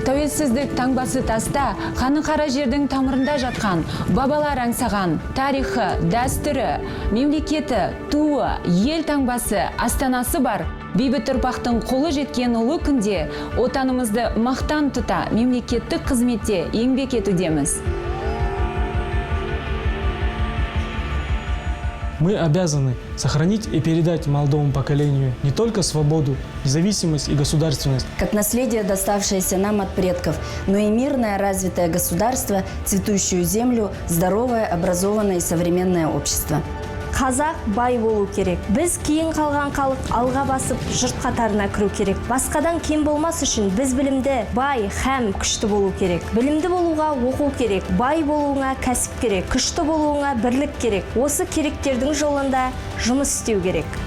Тәуелсіздік таңбасы таста, қаны қара жердің тамырында жатқан, бабалар аңсаған, тарихы, дәстүрі, мемлекеті, туы, ел таңбасы, астанасы бар бейбіт ұрпақтың қолы жеткен ұлы күнде отанымызды мақтан тұта мемлекеттік қызметте еңбек етудеміз. Мы обязаны сохранить и передать молодому поколению не только свободу, независимость и государственность, как наследие, доставшееся нам от предков, но и мирное развитое государство, цветущую землю, здоровое, образованное и современное общество. Қазақ бай болу керек. Біз кейін қалған халық алға басып, жұрт қатарына кіру керек. Басқадан кем болмас үшін біз білімді, бай һәм күшті болу керек. Білімді болуға оқу керек, бай болуыңа кәсіп керек, күшті болуыңа бірлік керек. Осы керектердің жолында жұмыс істеу керек.